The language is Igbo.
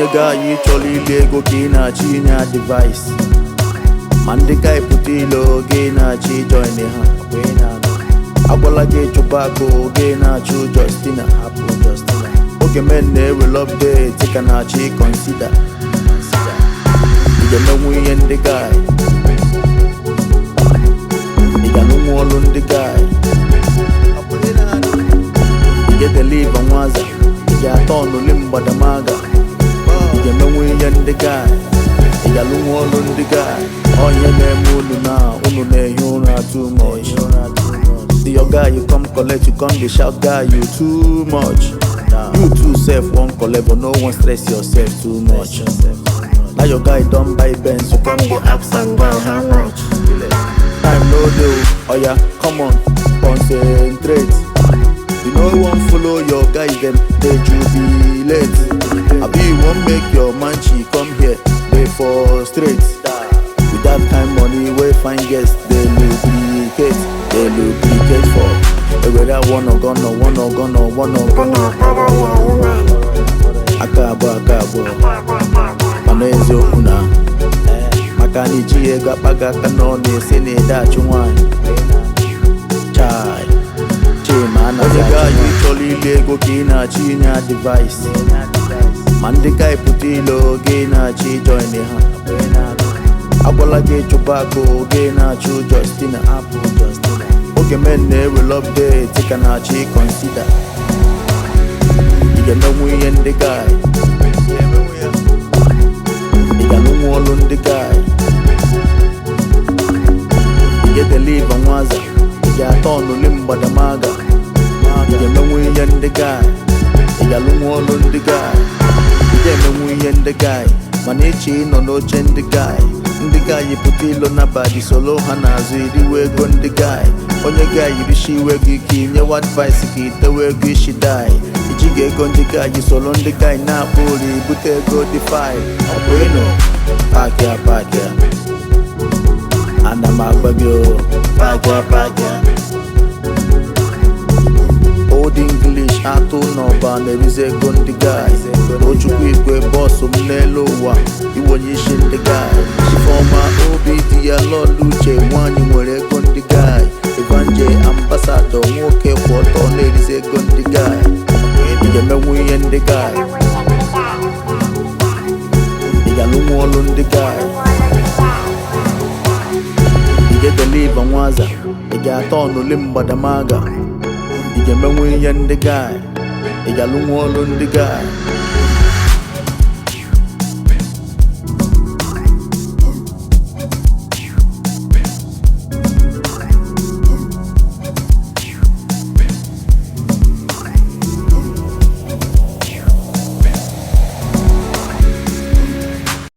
Onye guy chọrọ ili ego ka ị na-achọ inye advice. Ma ndị guy pụta ilo gị na-achọ join ha. Agwala gị chụba akụ gị na-achụ Justina. Oge men na-ewere update ka na-achọ ịconsider. Ị ga-emenwu ihe ndị guy. Ị ga-anụnwu ọlụ ndị guy. Ị ga-edeliva nwaza. Ị ga-atọ ọnụli mgbadamaga. Ị ga-emenwu ihe ndị guy. Ị ga-alụnwu ọlụ ndị guy. Onye na-eme unu na unu na-ehi ụra too much. See your guy, you come collect, you come dey shout guy, you too much. You too sef wan collect, but no one stress yourself too much. Now your guy don buy Benz, you come Come dey dey ask am guy how much. Time no dey o, oya come on, concentrate. You no wan follow your guy dem dey jubilate. Abi you wan make your manchi come here dey frustrate. With that kind money wey fine girls dey lubricate, dey lubricate for. Ewere one ọgọnọ one ọgọnọ one ọgọnọ. Gonna follow your woman. Aka abụọ aka abụọ. Mana eziokwu na maka na ijighị ego akpa gị aka n'ọnụ esi na ede achụ nwaanyị. Chai, chima anaghị. Onye guy chọrọ ili ego ka ị na-achọ inye advice. Ma ndị guy pụta ilo gị na-achọ join ha. Agwala gị chụba akụ gị na-achụ Justina. Oge men na-ewere update ka na-achọ ịconsider. Ị ga-emenwu ihe ndị guy. Ị ga-anụnwu ọlụ ndị guy. Ị ga-edeliva nwaza. Ị ga-atọ ọnụli mgbadamaga. Ị ga-emenwu ihe ndị guy. Ị ga-alụnwu ọlụ ndị guy. Ị ga-emenwu ihe ndị guy. Mana eche ịnọ n'oche ndị guy. Ndị guy pụta ilo n'abalị solo ha n'azụ iriwe ego ndị guy. Onye guy yirishi iwe gị ka inyewe advice ka itewe ego isi dai. Ijighị ego ndị guy solo ndị guy na-akpụ ori bute ego dị fai. Ọ bụ ịnụ paakị a paakị a. Ana m agba gị o paakị a paakị a. Old English atụ n'ọba na-erizi ego ndị guy. Tochukwu igwe bọsụ m n'elu ụwa iwenye isi ndị guy. Ifeọma obi dị ya lọlụ uche nwaanyị nwere ego ndị guy. Evanje ambassador nwoke kwụ ọtọ na-erizi ego ndị guy. Ị ga-emenwu ihe ndị guy. Ị ga-alụnwu ọlụ ndị guy. Ị ga-edeliva nwaza. Ị ga-atọ ọnụli mgbadamaga. Ị ga-emenwu ihe ndị guy. Ị ga-alụnwu ọlụ ndị guy.